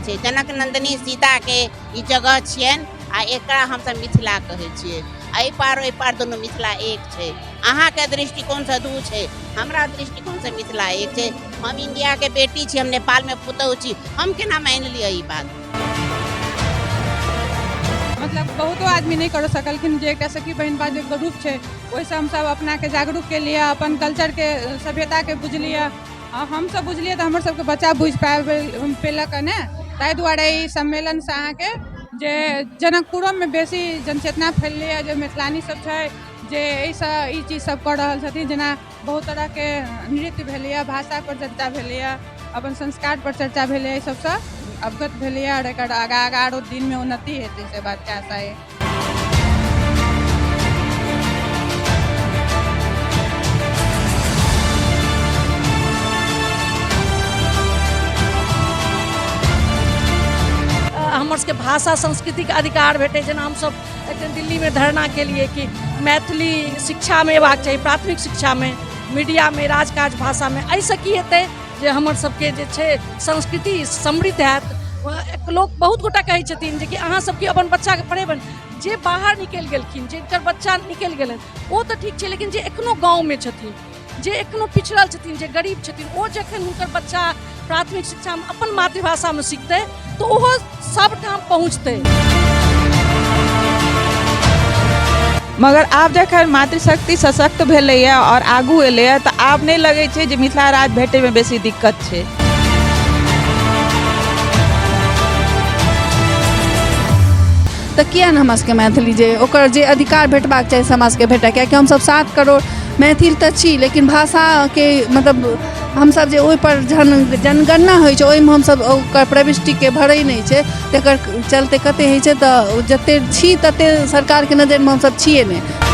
छै। जनक नन्दिनी सीताके ई जगह छियनि आ एकरा हमसब मिथिला कहै छियै। एहि पार ओहि पार दुनू मिथिला एक छै। अहाँके दृष्टिकोणसँ दू छै, हमरा दृष्टिकोणसँ मिथिला एक छै। हम इंडियाके बेटी छी, हम नेपालमे पुतहु छी, हम केना मानि लिअ ई बात? मतलब बहुतो आदमी नहि कर सकलखिन जे एकटा सखी बहिनपा जे ग्रुप छै ओहिसँ हमसब अपनाके जागरूक केलियै, अपन कल्चरके सभ्यताके बुझलियै। आ हमसब बुझलियै तऽ हमर सबके बच्चा बुझि पेलक ने। ताहि दुआरे ई सम्मेलनसँ अहाँके जे जनकपुरोमे बेसी जनचेतना फैललैए जे मैथिलानी सब छै जे एहिसँ ई चीज सब कऽ रहल छथिन। जेना बहुत तरहके नृत्य भेलैए, भाषापर चर्चा भेलैए, अपन संस्कारपर चर्चा भेलैए, एहि सबसँ अवगत भेलैए आओर एकर आगाँ आगाँ आरो दिनमे उन्नति हेतै से बातके आशा अइ। हमर सबके भाषा संस्कृतिके अधिकार भेटै। जेना हमसब एक दिन दिल्लीमे धरना केलिए कि मैथिली शिक्षामे अयबाक चाही, प्राथमिक शिक्षामे, मीडियामे, राजकाज भाषामे। एहिसँ की हेतै जे हमर सबके जे छै संस्कृति समृद्ध हैत। लोक बहुत गोटा कहै छथिन जे कि अहाँ सबके अपन बच्चाके पढ़ेबनि। जे बाहर निकलि गेलखिन, जिनकर बच्चा निकलि गेलनि, ओ तऽ ठीक छै, लेकिन जे एखनो गाँवमे छथिन, जे एखनो पिछड़ल छथिन, जे गरीब छथिन, ओ जखन हुनकर बच्चा प्राथमिक शिक्षामे अपन मातृभाषामे सिखतै तऽ ओहो सबठाम पहुँचतै। मगर आब जखन मातृशक्ति सशक्त भेलैए आओर आगू एलैए तऽ आब नहि लगै छै जे मिथिला राज्य भेटैमे बेसी दिक्कत छै। तऽ किया ने हमरा सबके मैथिली जे ओकर जे अधिकार भेटबाक चाही से हमरा सबके भेटय, कियाकि हमसब 7 करोड़ मैथिल तऽ छी, लेकिन भाषाके मतलब हमसब जे ओहिपर जहन जनगणना होइ छै ओहिमे हमसब ओकर प्रविष्टिके भरै नहि छै। तकर चलते कते होइ छै तऽ जते छी तते सरकारके नजरिमे हमसब छियै नहि।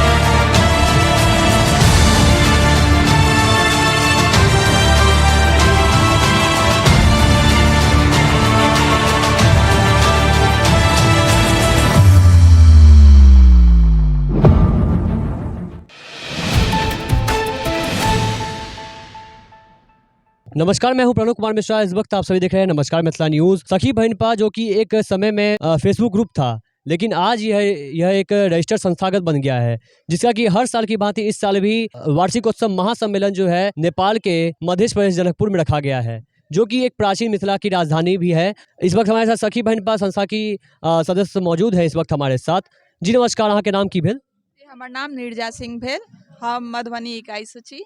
नमस्कार, मैं हूं प्रणव कुमार मिश्रा। इस वक्त आप सभी देख रहे हैं नमस्कार मिथिला न्यूज़। सखी बहिनपा जो कि एक समय में फेसबुक ग्रुप था, लेकिन आज यह एक रजिस्टर्ड संस्थागत बन गया है, जिसका कि हर साल की भांति इस साल भी वार्षिकोत्सव महासम्मेलन जो है नेपाल के मध्य प्रदेश जनकपुर में रखा गया है, जो कि एक प्राचीन मिथिला की राजधानी भी है। इस वक्त हमारे साथ सखी बहिनपा संस्था की सदस्य मौजूद है इस वक्त हमारे साथ। जी नमस्कार, अहाँ के नाम की भेल? हमर नाम नीरजा सिंह भेल, हम मधुबनी इकाईसँ छी।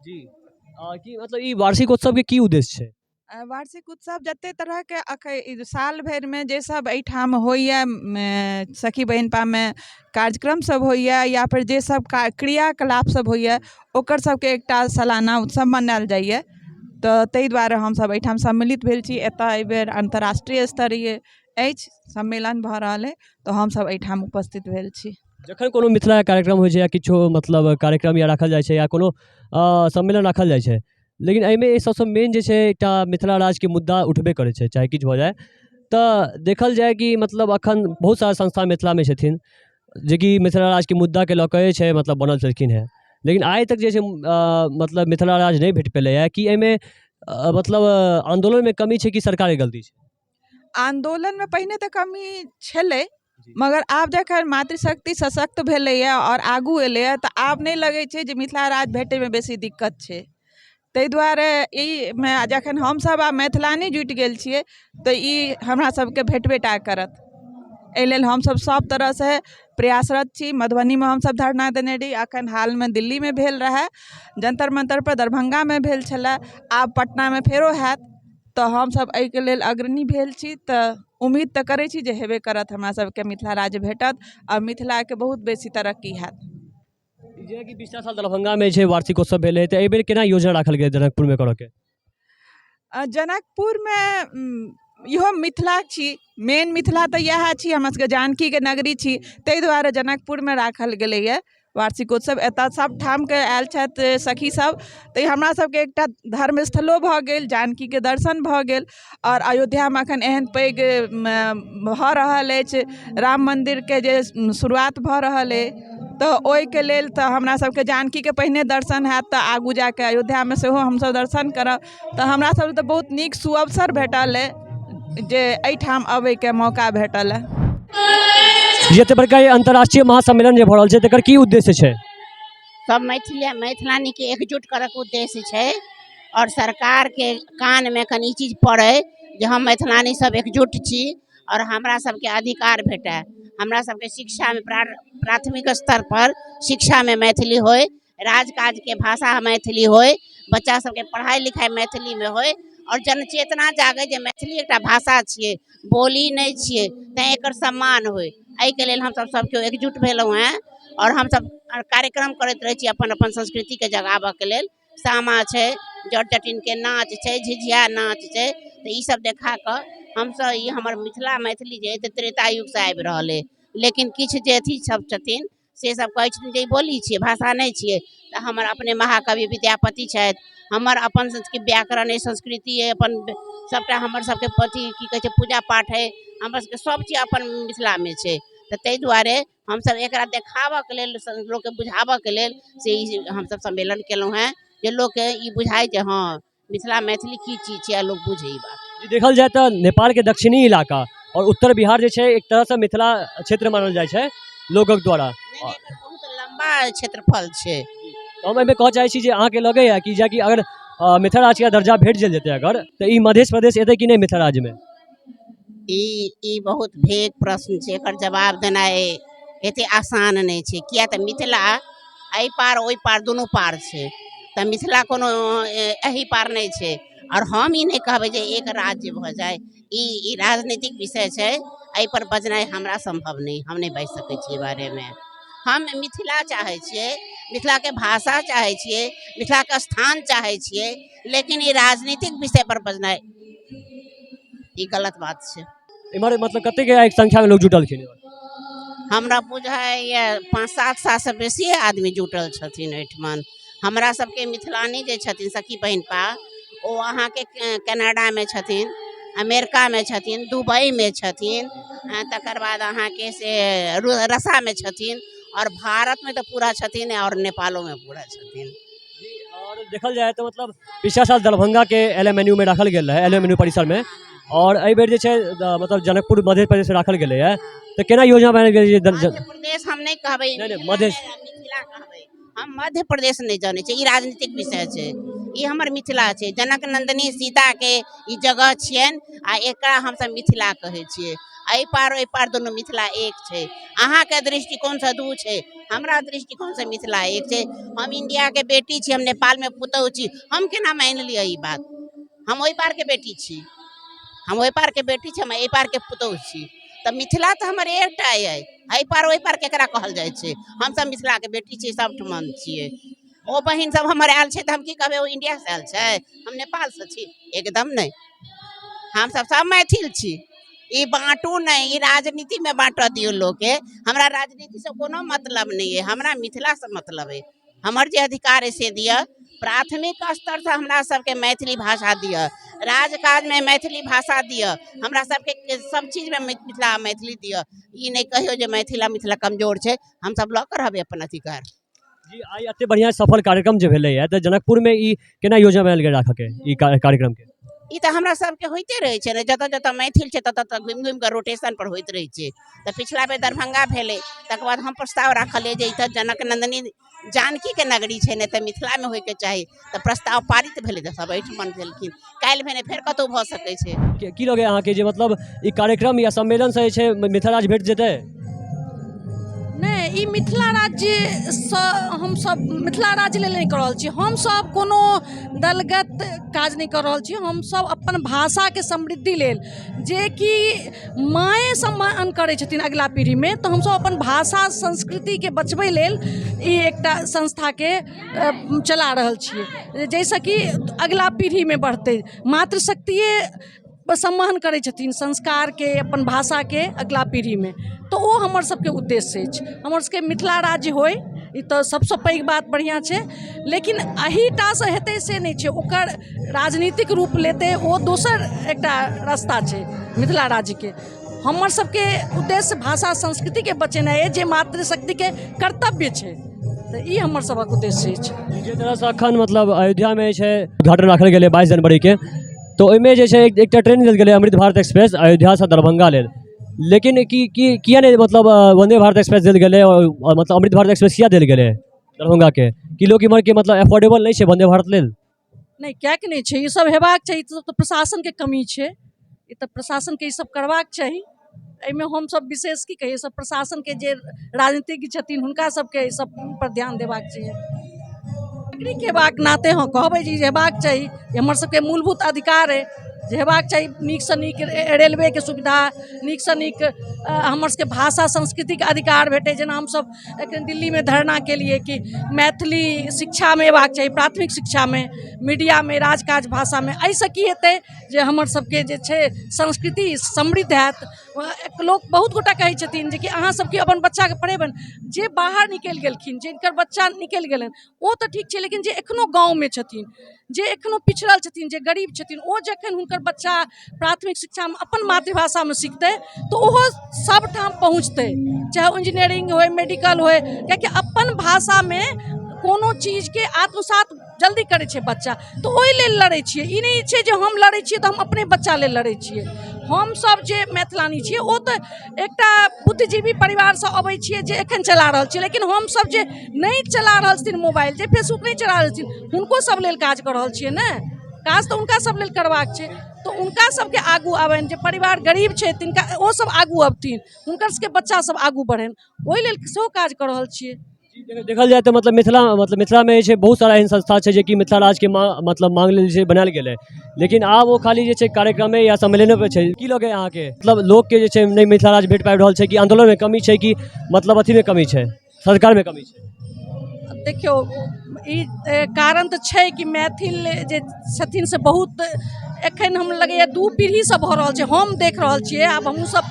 जी, की मतलब ई वार्षिकोत्सव के की उद्देश्य छै? वार्षिक उत्सव जते तरहके अखन साल भरिमे जे सब एहिठाम होइए, सखी बहिनपामे कार्यक्रम सब होइए या फेर जे सब क्रियाकलाप सब होइए, ओकर सबके एकटा सालाना उत्सव मनायल जाइए। तऽ ताहि दुआरे हमसब एहिठाम सम्मिलित भेल छी। एतऽ एहिबेर अन्तर्राष्ट्रीय स्तरीय अछि सम्मेलन भऽ रहल अइ, तऽ हमसब एहिठाम उपस्थित भेल छी। जखन कोनो मिथिलाके कार्यक्रम होइ छै या किछो मतलब कार्यक्रम या राखल जाइ छै या कोनो सम्मेलन राखल जाइ छै, लेकिन एहिमे सबसँ मेन जे छै एकटा मिथिला राज्यके मुद्दा उठबे करै छै, चाहे किछु भऽ जाए। तऽ देखल जाए कि मतलब अखन बहुत सारा संस्था मिथिलामे छथिन जेकि मिथिला राज्यके मुद्दाके लऽ कऽ जे छै मतलब बनल छलखिन हेँ, लेकिन आइ तक जे छै मतलब मिथिला राज्य नहि भेट पेलैए। कि एहिमे मतलब आन्दोलनमे कमी छै कि सरकारके गलती छै? आन्दोलनमे पहिने तऽ कमी छलै, मगर आब जखन मातृशक्ति सशक्त भेलैए आओर आगू एलैए तऽ आब नहि लगै छै जे मिथिला राज्य भेटैमे बेसी दिक्कत छै। ताहि दुआरे एहिमे जखन हमसब आब मैथिलानी जुटि गेल छियै तऽ ई हमरा सबके भेटबे टा करत। एहि लेल हमसब सब तरहसँ प्रयासरत छी। मधुबनीमे हमसब धरना देने रही, अखन हालमे दिल्लीमे भेल रहए, जन्तर मन्तरपर दरभङ्गामे भेल छलए, आब पटनामे फेरो हैत। तऽ हमसब एहिके लेल अग्रणी भेल छी, तऽ उम्मीद तऽ करै छी जे हेबे करत, हमरा सबके मिथिला राज्य भेटत आओर मिथिलाके बहुत बेसी तरक्की हैत। जेनाकि पिछला साल दरभंगामे जे वार्षिकोत्सव भेलै, तऽ एहिबेर केना योजना राखल गेल जनकपुरमे करऽके? जनकपुरमे इहो मिथिला छी, मेन मिथिला तऽ इएह छी, हमरा सबके जानकीके नगरी छी, ताहि दुआरे जनकपुरमे राखल गेलैए वार्षिकोत्सव। एतऽ सब ठामके आयल छथि सखी सब, तऽ ई हमरा सबके एकटा धर्म स्थलो भऽ गेल, जानकीके दर्शन भऽ गेल। आओर अयोध्यामे एखन एहन पैघ भऽ रहल अछि, राम मन्दिरके जे शुरुआत भऽ रहल अइ, तऽ ओहिके लेल तऽ हमरा सबके जानकीके पहिने दर्शन हैत तऽ आगू जाकऽ अयोध्यामे सेहो हमसब दर्शन करब। तऽ हमरा सबके तऽ बहुत नीक सुअवसर भेटल अइ जे एहिठाम अबैके मौका भेटल। जे एते बड़का ई अंतर्राष्ट्रीय महासम्मेलन जे भऽ रहल छै, तकर की उद्देश्य छै? सब मैथिली मैथिलानीके एकजुट करऽके उद्देश्य छै आओर सरकारके कानमे कनि ई चीज पड़ै जे हम मैथिलानी सब एकजुट छी आओर हमरा सबके अधिकार भेटए, हमरा सबके शिक्षामे प्राथमिक स्तर पर शिक्षामे मैथिली होइ, राजकाजके भाषा मैथिली होइ, बच्चा सबके पढ़ाइ लिखाइ मैथिलीमे होइ आओर जनचेतना जागै जे मैथिली एकटा भाषा छियै, बोली नहि छियै, तैँ एकर सम्मान होइ। एहिके लेल हमसब सब केओ एकजुट भेलहुँ हेँ आओर हमसब कार्यक्रम करैत रहै छी अपन अपन संस्कृतिके जगाबऽके लेल। सामा छै, जट जटिनके नाच छै, झिझिया नाच छै, तऽ ईसब देखा कऽ हमसब ई हमर मिथिला मैथिली जे अइ तऽ त्रेता युगसँ आबि रहल अइ, लेकिन किछु जे अथी सब छथिन से सब कहै छथिन जे ई बोली छियै, भाषा नहि छियै। तऽ हमर अपने महाकवि विद्यापति छथि, हमर अपन संस्कृत व्याकरण अइ, संस्कृति अइ, अपन सबटा हमर सबके अथी की कहै छै पूजा पाठ अइ, हमर सबके सब चीज अपन मिथिलामे छै। तऽ ताहि दुआरे हमसब एकरा देखाबऽके लेल, लोकके बुझाबऽके लेल से ई हमसब सम्मेलन केलहुँ हेँ जे लोकके ई बुझाइ जे हँ मिथिला मैथिली की चीज छै आ लोक बुझै ई बात। जी, देखल जाय तऽ नेपालके दक्षिणी इलाका आओर उत्तर बिहार जे छै एक तरहसँ मिथिला क्षेत्र मानल जाइ छै लोकक द्वारा। नहि, एकर बहुत लम्बा क्षेत्रफल छै। तऽ हम एहिमे कहऽ चाहै छी जे अहाँके लगैए कि जेकि अगर मिथिला राज्यके दर्जा भेट गेल जेतै अगर, तऽ ई मध्य प्रदेश एतै कि नहि मिथिला राज्यमे? ई बहुत भेग प्रश्न छै, एकर जवाब देनाइ एते आसान नहि छै, किया तऽ मिथिला एहि पार ओहि पार दुनू पार छै, तऽ मिथिला कोनो एहि पार नहि छै। आओर हम ई नहि कहबै जे एक राज्य भऽ जाय, ई राजनीतिक विषय छै, एहि पर बजनाइ हमरा सम्भव नहि, हम नहि बाजि सकै छी एहि बारेमे। हम मिथिला चाहै छियै, मिथिलाके भाषा चाहै छियै, मिथिलाके स्थान चाहै छियै, लेकिन ई राजनीतिक विषय पर बजनाइ ई गलत बात छै। एम्हर मतलब कतेक एक संख्यामे लोक जुटलखिन? हमरा बुझाइए 5-7 सालसँ बेसी आदमी जुटल छथिन एहिठमन। हमरा सबके मिथिलानी जे छथिन सखी बहिनपा, ओ अहाँके कनाडामे छथिन, अमेरिकामे छथिन, दुबईमे छथिन, तकर बाद अहाँके से रसामे छथिन आओर भारतमे तऽ पूरा छथिन आओर नेपालोमे पूरा छथिन। आओर देखल जाय तऽ मतलब पिछला साल दरभंगाके L M N you may राखल गेल रहै, एल एम एन यू परिसरमे, आओर एहि बेर जे छै मतलब जनकपुर मध्य प्रदेशमे राखल गेलैए, तऽ केना योजना बनायल गेल जे मध्य प्रदेश हम नहि कहबै, नहि, मध्य मिथिला कहबै हम, मध्य प्रदेश नहि जानै छियै, ई राजनीतिक विषय छै, ई हमर मिथिला छै। जनक नन्दिनी सीताके ई जगह छियनि आ एकरा हमसब मिथिला कहै छियै। एहि पार ओहि पार दुनू मिथिला एक छै। अहाँके दृष्टिकोणसँ दू छै, हमरा दृष्टिकोणसँ मिथिला एक छै। हम इण्डियाके बेटी छी, हम नेपालमे पुतहु छी, हम केना मानि लिअ ई बात? हम ओहि पारके बेटी छी, हम ओहि पारके बेटी छी, हम एहि पारके पुतहु छी, तऽ मिथिला तऽ हमर एकटा अइ। एहि पार ओहि पार केकरा कहल जाइ छै? हमसब मिथिलाके बेटी छी, सबठमन छियै। ओ बहिन सब हमर आयल छै तऽ हम की कहबै, ओ इण्डियासँ आयल छै, हम नेपालसँ छी? एकदम नहि, हमसब सब मैथिल छी। ई बाँटू नहि, ई राजनीतिमे बाँटऽ दियौ लोकके। हमरा राजनीतिसँ कोनो मतलब नहि अइ, हमरा मिथिलासँ मतलब अइ। हमर जे अधिकार अइ से दिअ, प्राथमिक स्तरसँ हमरा सबके मैथिली भाषा दिअ, राजकाजमे मैथिली भाषा दिअ, हमरा सबके सब चीजमे मिथिला मैथिली दिअ। ई नहि कहियौ जे मैथिल आ मिथिला कमजोर छै, हमसब लऽ कऽ रहबै अपन अधिकार। जी, आइ एते बढ़िआँ सफल कार्यक्रम जे भेलैए तऽ जनकपुरमे ई केना योजना बनायल गेल राखऽके ई कार्यक्रमके? ई तऽ हमरा सबके होइते रहै छै ने, जतऽ जतऽ मैथिल छै ततऽ ततऽ घुमि घुमि कऽ रोटेशन पर होइत रहै छै। तऽ पिछला बेर दरभंगा भेलै, तकर बाद हम प्रस्ताव राखलियै जे ई तऽ जनक नन्दिनी जानकीके नगरी छै ने, तऽ मिथिलामे होइके चाही। तऽ प्रस्ताव पारित भेलै तऽ सब एहिठमन भेलखिन। काल्हि भेने फेर कतहु भऽ सकै छै। की लगैए अहाँके जे मतलब ई कार्यक्रम या सम्मेलनसँ जे छै मिथिला राज्य भेट जेतै? नहि, ई मिथिला राज्यसँ हमसब मिथिला राज्य लेल नहि कऽ रहल छी, हमसब कोनो दलगत काज नहि कऽ रहल छी, हमसब अपन भाषाके समृद्धि लेल, जेकि माए सम्मान करै छथिन अगिला पीढ़ीमे, तऽ हमसब अपन भाषा संस्कृतिके बचबै लेल ई एकटा संस्थाके चला रहल छियै, जाहिसँ कि अगिला पीढ़ीमे बढ़तै। मातृशक्तिए सम्मान करै छथिन संस्कारके, अपन भाषाके अगिला पीढ़ीमे, तऽ ओ हमर सबके उद्देश्य अछि। हमर सबके मिथिला राज्य होइ, ई तऽ सबसँ पैघ बात बढ़िआँ छै, लेकिन एहिटासँ हेतै से नहि छै, ओकर राजनीतिक रूप लेतै ओ दोसर एकटा रास्ता छै मिथिला राज्यके। हमर सबके उद्देश्य भाषा संस्कृतिके बचेनाइ अछि, जे मातृशक्तिके कर्तव्य छै, तऽ ई हमर सबक उद्देश्य अछि। जे तरहसँ अखन मतलब अयोध्यामे जे छै उद्घाटन राखल गेलै 22 जनवरीके, तऽ ओहिमे जे छै एकटा ट्रेन देल गेलै अमृत भारत एक्सप्रेस अयोध्यासँ दरभंगा लेल। लेकिन की की किया नहि मतलब वन्दे भारत एक्सप्रेस देल गेलै आओर मतलब अमृत भारत एक्सप्रेस किया देल गेलै दरभंगाके? कि लोक इम्हरके मतलब एफोर्डेबल नहि छै वन्दे भारत लेल? नहि, किएक नहि छै? ई सब हेबाक चाही। ई सब तऽ प्रशासनके कमी छै। ई तऽ प्रशासनके ई सब करबाक चाही। एहिमे हमसब विशेष की कही, सब प्रशासनके जे राजनीतिज्ञ छथिन, हुनका सबके एहि सब पर ध्यान देबाक चाहिए। नागरिक हेबाक नाते हँ कहबै जे ई हेबाक चाही। ई हमर सबके मूलभूत अधिकार अइ जे हेबाक चाही। नीकसँ नीक रेलवेके सुविधा, नीकसँ नीक हमर सबके भाषा संस्कृतिके अधिकार भेटै। जेना हमसब एखन दिल्लीमे धरना केलियै कि मैथिली शिक्षामे अयबाक चाही, प्राथमिक शिक्षामे, मीडियामे, राजकाज भाषामे। एहिसँ की हेतै जे हमर सबके जे छै संस्कृति समृद्ध हैत। लोक बहुत गोटा कहै छथिन जे कि अहाँ सबके अपन बच्चाके पढ़ेबनि। जे बाहर निकलि गेलखिन, जिनकर बच्चा निकलि गेलनि, ओ तऽ ठीक छै, लेकिन जे एखनो गाँवमे छथिन, जे एखनो पिछड़ल छथिन, जे गरीब छथिन, ओ जखन हुनकर बच्चा प्राथमिक शिक्षामे अपन मातृभाषामे सिखतै तऽ ओहो सबठाम पहुँचतै, चाहे ओ इंजीनियरिंग होइ, मेडिकल होइ, कियाकि अपन भाषामे कोनो चीजके आत्मसात जल्दी करै छै बच्चा। तऽ ओहि लेल लड़ै छियै। ई नहि छै जे हम लड़ै छियै तऽ हम अपने बच्चा लेल लड़ै छियै। हमसब जे मैथिलानी छियै, ओ तऽ एकटा बुद्धिजीवी परिवारसँ अबै छियै जे एखन चला रहल छियै, लेकिन हमसब जे नहि चला रहल छथिन मोबाइल, जे फेसबुक नहि चला रहल छथिन, हुनको सब लेल काज कऽ रहल छियै ने। काज तऽ हुनका सब लेल करबाक छै। तऽ हुनका सबके आगू आबनि। जे परिवार गरीब छै तिनका, ओ सब आगू अबथिन, हुनकर सबके बच्चा सब आगू बढ़नि, ओहि लेल सेहो काज कऽ रहल छियै। देखल जाय तऽ मतलब मिथिला, मतलब मिथिलामे जे छै बहुत सारा एहन संस्था छै जेकि मिथिला राज्यके मतलब मांग लेल जे छै बनायल गेलै, लेकिन आब ओ खाली जे छै कार्यक्रमे या सम्मेलने पर छै। की लगैए अहाँके, मतलब लोकके जे छै नहि मिथिला राज्य भेट पाबि रहल छै कि आन्दोलनमे कमी छै कि मतलब अथीमे कमी छै, सरकारमे कमी छै? देखियौ, ई कारण तऽ छै कि मैथिल जे छथिन से बहुत एखन हम लगैए 2 पीढ़ीसँ भऽ रहल छै। हम देख रहल छियै, आब हमहूँसब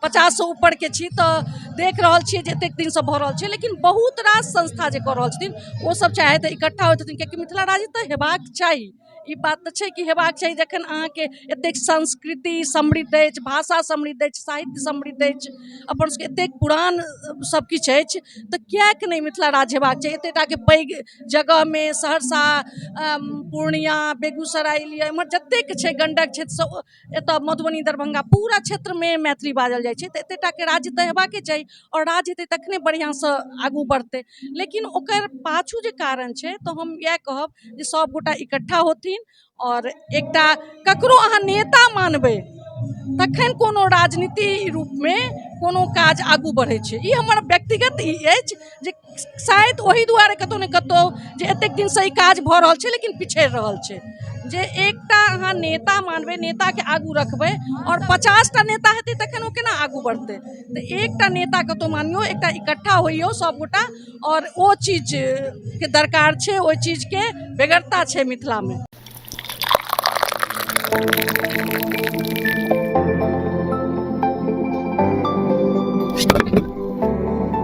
50सँ ऊपरके छी, तऽ देख रहल छियै जे एतेक दिनसँ भऽ रहल छै। लेकिन बहुत रास संस्था जे कऽ रहल छथिन, ओसब चाहे तऽ इकट्ठा होइत छथिन, कियाकि मिथिला राज्य तऽ हेबाक चाही। ई बात तऽ छै कि हेबाक चाही। जखन अहाँके एतेक संस्कृति समृद्ध अछि, भाषा समृद्ध अछि, साहित्य समृद्ध अछि, अपन सबके एतेक पुरान सब किछु अछि, तऽ किएक नहि मिथिला राज्य हेबाक चाही? एतेक टाके पैघ जगहमे सहरसा, पूर्णिया, बेगूसराय लिअ, एम्हर जतेक छै गण्डक क्षेत्रसँ एतऽ मधुबनी, दरभंगा, पूरा क्षेत्रमे मैथिली बाजल जाइ छै। तऽ एतेक टाके राज्य तऽ हेबाके चाही आओर राज्य हेतै तखने बढ़िआँसँ आगू बढ़तै। लेकिन ओकर पाछू जे कारण छै, तऽ हम इएह कहब जे सभगोटा इकट्ठा होथिन आओर एकटा ककरो अहाँ नेता मानबै तखन कोनो राजनीति रूपमे कोनो काज आगू बढ़ै छै। ई हमर व्यक्तिगत ई अछि जे शायद ओहि दुआरे कतहु ने कतहु जे एतेक दिनसँ ई काज भऽ रहल छै, लेकिन पिछड़ि रहल छै, जे एकटा अहाँ नेता मानबै, नेताके आगू रखबै आओर 50टा नेता हेतै तखन ओ केना आगू बढ़तै? तऽ एकटा नेता कतहु मानियौ, एकटा इकट्ठा होइयौ सभगोटा आओर ओ चीजके दरकार छै, ओहि चीजके बेगरता छै मिथिलामे।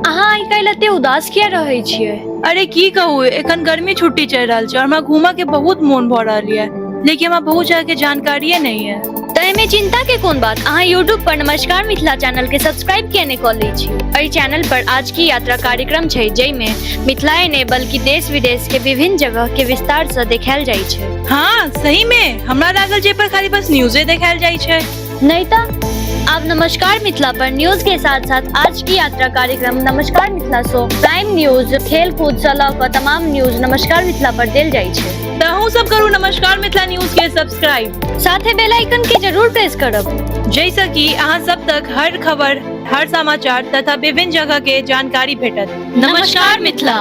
अहाँ आइ काल्हि एते उदास किया रहै छियै? अरे, की कहू, एखन गर्मी छुट्टी चलि रहल छै और हमरा घूमऽ के बहुत मोन भऽ रहल ये, लेकिन हमरा बहुत जगह के जानकारिये नहीं है। तऽ एहिमे चिंता के कोन बात? अहाँ यूट्यूब पर नमस्कार मिथिला चैनल के सब्सक्राइब किया नहि कऽ लै छी? एहि चैनल पर आज की यात्रा कार्यक्रम छै, जाहिमे मिथिलाए नहि बल्कि देश विदेश के विभिन्न जगह के विस्तार से देखायल जाइ छै। हाँ, सही में? हमरा लागल जे पर खाली बस न्यूजे देखायल जाइ छै। नहीं तऽ आब नमस्कार मिथिला पर न्यूज के साथ साथ आज की यात्रा कार्यक्रम, नमस्कार मिथिला शो, प्राइम न्यूज, खेल कूद से लऽ कऽ तमाम न्यूज नमस्कार मिथिला पर देल जाइ छै। तऽ अहूँ सब करू नमस्कार मिथिला न्यूज के सब्सक्राइब। साथे बेल आइकन के जरूर प्रेस करब, जाहिसँ कि अहाँ सब तक हर खबर, हर समाचार तथा विभिन्न जगह के जानकारी भेटत। नमस्कार मिथिला।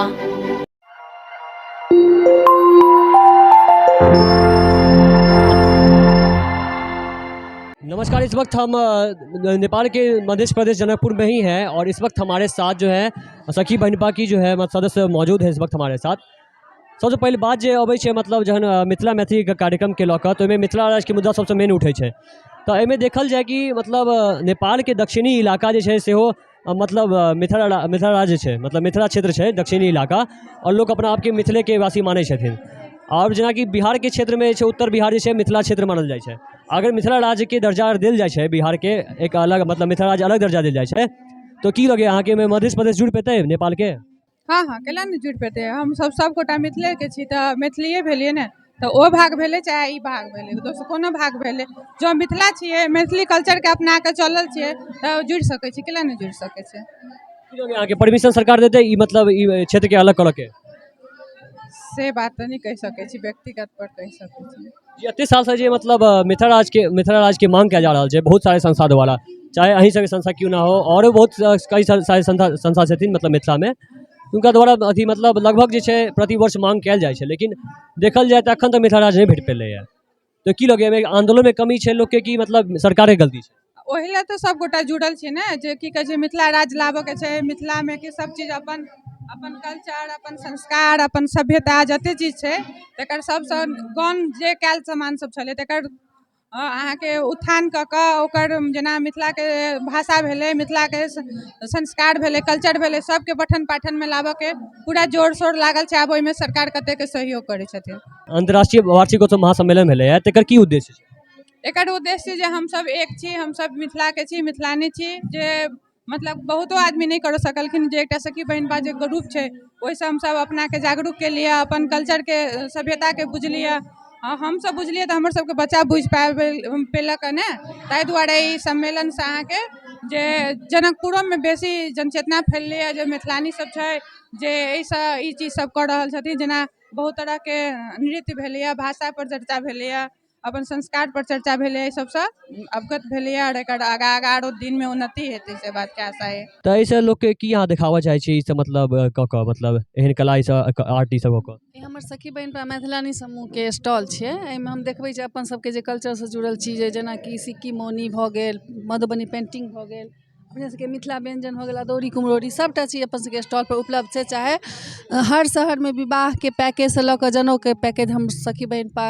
नमस्कार, इस वक्त हम नेपाल के मध्य प्रदेश जनकपुर में ही हैं और इस वक्त हमारे साथ जो है सखी बहिनपा की जो है मतलब सदस्य मौजूद है इस वक्त हमारे साथ। सबसँ पहिल बात जे अबै छै, मतलब जहन मिथिला मैथिलीके कार्यक्रमके लऽ कऽ, तऽ ओहिमे मिथिला राज्यके मुद्दा सबसँ मेन उठै छै। तऽ एहिमे देखल जाय कि मतलब नेपालके दक्षिणी इलाका जे छै सेहो मतलब मिथिला राज्य छै, मतलब मिथिला क्षेत्र छै दक्षिणी इलाका आओर लोक अपना आपके मिथिलेके वासी मानै छथिन। आओर जेनाकि बिहारके क्षेत्रमे जे छै उत्तर बिहार जे छै मिथिला क्षेत्र मानल जाइ छै। अगर मिथिला राज्यके दर्जा अगर देल जाइ छै बिहारके एक अलग, मतलब मिथिला राज्य अलग दर्जा देल जाइ छै, तऽ की लगैए अहाँके, एहिमे मध्य प्रदेश जुड़ि पेतै नेपालके? हँ, कैला नहि जुड़ि पेतै? हमसभ सभगोटा मिथिलेके छी तऽ मैथिलिए भेलियै ने। तऽ ओ भाग भेलै चाहे ई भाग भेलै, दोसर कोनो भाग भेलै, जँ मिथिला छियै, मैथिली कल्चरके अपना कऽ चलल छियै तऽ जुड़ि सकै छी। केला नहि जुड़ि सकै छै? की लगैए अहाँके, परमिशन सरकार देतै ई मतलब ई क्षेत्रके अलग करऽके? से बात तऽ नहि कहि सकै छी, व्यक्तिगत पर कहि सकै छी। जी, एते सालसँ जे मतलब मिथिला राज्यके मांग कयल जा रहल छै बहुत सारे संस्था द्वारा, चाहे अहीं सबके संस्था क्यों ना हो, आओरो बहुत कई सारे संस्था छथिन मतलब मिथिलामे, हुनका द्वारा अथी मतलब लगभग जे छै प्रतिवर्ष मांग कयल जाइ छै। लेकिन देखल जाय तऽ एखन तक मिथिला राज्य नहि भेट पेलैए। तऽ की लगैए, एहिमे आन्दोलनमे कमी छै लोकके कि मतलब सरकारके गलती छै? ओहि लए तऽ सभगोटा जुड़ल छै ने जे की कहै छै, मिथिला राज्य लाबऽके छै। मिथिलामे कि सब चीज, अपन अपन कल्चर, अपन संस्कार, अपन सभ्यता, जते चीज छै तकर सभसँ गौण जे कयल सामान सब छलै तकर अहाँके उत्थान कऽ कऽ ओकर जेना मिथिलाके भाषा भेलै, मिथिलाके संस्कार भेलै, कल्चर भेलै, सबके पठन पाठनमे लाबऽके पूरा जोर शोर लागल छै। आब ओहिमे सरकार कतेक सहयोग करै छथिन। अन्तर्राष्ट्रीय वार्षिकोत्सव महासम्मेलन भेलैए, तकर की उद्देश्य छै? एकर उद्देश्य जे हमसभ एक छी, हमसभ मिथिलाके छी, मिथिलानी छी, जे मतलब बहुतो आदमी नहि कर सकलखिन, जे एकटा सखी बहिनपा जे ग्रुप छै, ओहिसँ हमसभ अपनाके जागरूक केलियै, अपन कल्चरके, सभ्यताके बुझलियै। हमसभ बुझलियै तऽ हमर सबके बच्चा बुझि पाबि पेलक ने। ताहि दुआरे ई सम्मेलनसँ अहाँके जे जनकपुरोमे बेसी जनचेतना फैललैए जे मिथिलानी सब छै जे एहिसँ ई चीज सब कऽ रहल छथिन। जेना बहुत तरहके नृत्य भेलैए, भाषापर चर्चा भेलैए, अपन संस्कार पर चर्चा भेलै, एहि सबसँ अवगत भेलैए आओर एकर आगाँ आगाँ आरो दिनमे उन्नति हेतै, से बातके आशा अइ। तऽ एहिसँ लोकके की अहाँ देखाबऽ चाहै छी ई सब मतलब कऽ कऽ, मतलब एहन कला, ई सब आर्ट, ई सब कऽ कऽ? ई हमर सखी बहिनपा मैथिलानी समूहके स्टॉल छियै। एहिमे हम देखबै छी अपन सबके जे कल्चरसँ जुड़ल चीज अइ, जेनाकि सिक्की मौनी भऽ गेल, मधुबनी पेन्टिंग भऽ गेल, अपने सबके मिथिला व्यञ्जन भऽ गेल, अदौरी, कुम्हरौरी, सबटा चीज अपन सबके स्टॉलपर उपलब्ध छै। चाहे हर शहरमे विवाहके पैकेजसँ लऽ कऽ जनउके पैकेज हम सखी बहिनपा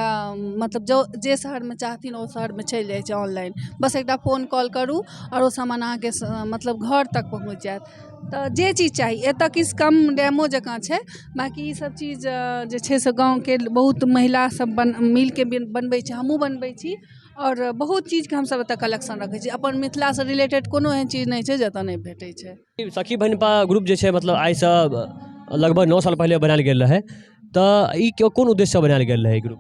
मतलब जो जे शहरमे चाहथिन ओ शहरमे चलि जाइ छै ऑनलाइन। बस एकटा फोन कॉल करू आओर ओ सामान अहाँके मतलब घर तक पहुँच जायत। तऽ जे चीज चाही, एतऽ किछु कम डेमो जकाँ छै। बाँकी ई सब चीज जे छै से गाँवके बहुत महिला सब मिलके बनबै छै, हमहूँ बनबै छी आओर बहुत चीजके हमसब एतऽ कलेक्शन रखै छी। अपन मिथिलासँ रिलेटेड कोनो एहन चीज नहि छै जे एतऽ नहि भेटै छै। सखी बहिनपा ग्रुप जे छै, मतलब आइसँ लगभग 9 साल पहिले बनायल गेल रहै, तऽ ई कोन उद्देश्यसँ बनायल गेल रहै ई ग्रुप?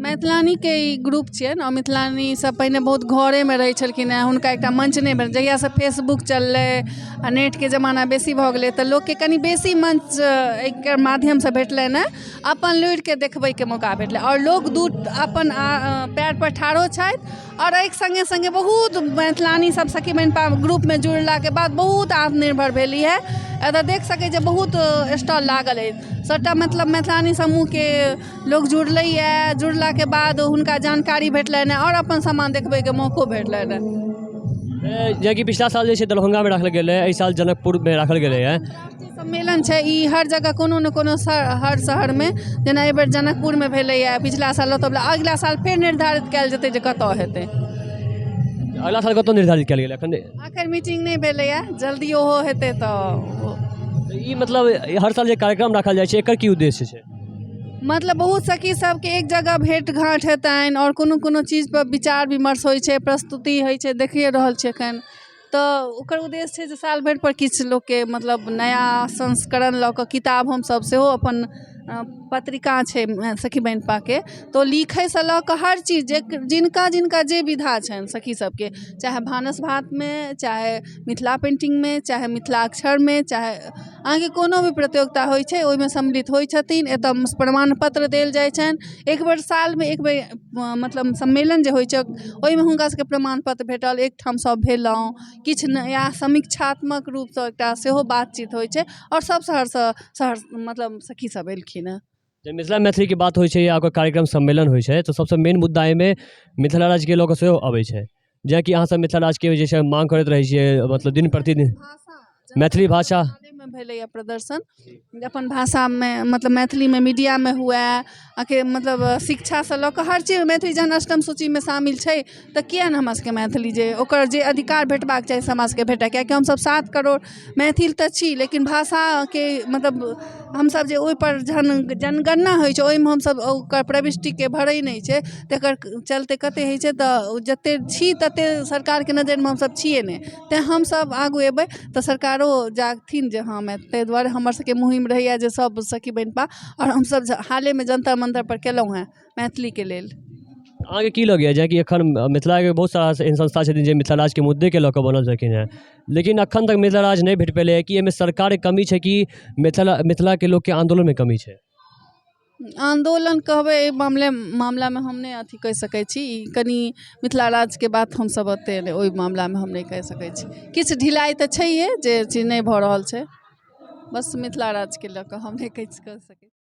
मैथिलानीके ई ग्रुप छियै ने। मिथिलानी सब पहिने बहुत घरेमे रहै छलखिन हेँ, हुनका एकटा मंच नहि भेल। जहियासँ फेसबुक चललै आ नेटके जमाना बेसी भऽ गेलै तऽ लोकके कनि बेसी मंच एहिके माध्यमसँ भेटलनि हेँ, अपन लुरिके देखबैके मौका भेटलै आओर लोक दू अपन पएर पर ठाढ़ो छथि। आओर एहिके सङ्गे सङ्गे बहुत मैथिलानी सब सखी बहिनपा ग्रुपमे जुड़लाके बाद बहुत आत्मनिर्भर भेली है। एतऽ देख सकै छियै, बहुत स्टॉल लागल अछि। सबटा मतलब मैथिलानी समूहके लोक जुड़लैए। जुड़लाके बाद हुनका जानकारी भेटलनि आओर अपन सामान देखबैके मौको भेटलनि। जेकि पिछला साल जे छै दरभंगामे राखल गेल रहै, एहि साल जनकपुरमे राखल गेलैए। सम्मेलन छै ई हर जगह कोनो ने कोनो हर शहरमे, जेना एहिबेर जनकपुरमे भेलैए, पिछला साल ओतऽ, अगिला साल फेर निर्धारित कयल जेतै जे कतऽ हेतै। अगिला साल कतऽ निर्धारित कयल गेलै एखन? एखन मीटिंग नहि भेलैए, जल्दी ओहो हेतै तऽ। ई मतलब हर साल जे कार्यक्रम राखल जाइ छै, एकर की उद्देश्य छै? मतलब बहुत सखी सबके एक जगह भेँट घाँट हेतनि आओर कोनो कोनो चीजपर विचार विमर्श होइ छै, प्रस्तुति होइ छै, देखिए रहल छियै एखन। तऽ ओकर उद्देश्य छै जे साल भरिपर किछु लोकके मतलब नया संस्करण लऽ कऽ किताब हमसब सेहो अपन पत्रिका छै सखी बहिनपाके, तऽ ओ लिखैसँ लऽ कऽ हर चीज जे जिनका जिनका जे विधा छनि सखी सबके, चाहे भानस भातमे, चाहे मिथिला पेन्टिंगमे, चाहे मिथिलाक्षरमे, चाहे अहाँके कोनो भी प्रतियोगिता होइ छै, ओहिमे सम्मिलित होइ छथिन। एतऽ प्रमाण पत्र देल जाइ छनि। एक बेर सालमे एक बेर मतलब सम्मेलन जे होइ छै, ओहिमे हुनका सबके प्रमाण पत्र भेटल। एकठाम सब भेलहुँ, किछु नया समीक्षात्मक रूपसँ एकटा सेहो बातचीत होइ छै आओर सब शहरसँ शहर मतलब सखी सब एलखिन हँ। जब मिथिला मैथिलीके बात होइ छै या ओकर कार्यक्रम सम्मेलन होइ छै, तऽ सबसँ मेन मुद्दा एहिमे मिथिला राज्यके लऽ कऽ सेहो अबै छै। जेनाकि अहाँसब मिथिला राज्यके जे छै माँग करैत रहै छियै, मतलब दिन प्रतिदिन मैथिली भाषा मे भेलैए प्रदर्शन, अपन भाषामे, मतलब मैथिलीमे मीडियामे हुए, अहाँके मतलब शिक्षासँ लऽ कऽ हर चीज। मैथिली जहन अष्टम सूचीमे शामिल छै तऽ किएक नहि हमरा सबके मैथिली जे ओकर जे अधिकार भेटबाक चाही हमरा सबके भेटै? किएकि हमसब 7 करोड़ मैथिल तऽ छी, लेकिन भाषाके मतलब हमसब जे ओहिपर जहन जनगणना होइ छै, ओहिमे हमसब ओकर प्रविष्टिके भरै नहि छै। तकर चलते कते होइ छै तऽ जते छी तते सरकारके नजरिमे हमसब छियै नहि। तेँ हमसब आगू एबै तऽ सरकारो जागथिन जे हँ। अहाँ ताहि दुआरे हमर सबके मुहिम रहैए जे सब सखी बहिनपा आओर हमसब हालेमे जन्तर मन्तर पर केलहुँ हेँ मैथिलीके लेल। अहाँके की लगैए जेनाकि एखन मिथिलाके बहुत सारा एहन संस्था छथिन जे मिथिला राज्यके मुद्देके लऽ कऽ बनल छलखिन हेँ, लेकिन एखन तक मिथिला राज्य नहि भेट पेलैए, कि एहिमे सरकारके कमी छै कि मिथिलाके लोकके आन्दोलनमे कमी छै? आन्दोलन कहबै एहि मामलामे हम नहि अथी कहि सकै छी। ई कनि मिथिला राज्यके बात हमसब ओतेक नहि ओहि मामलामे हम नहि कहि सकै छी। किछु ढिलाइ तऽ छैहे जे चीज नहि भऽ रहल छै, बस मिथिला राज्यके लऽ कऽ हम नहि किछु कहि सकै छी।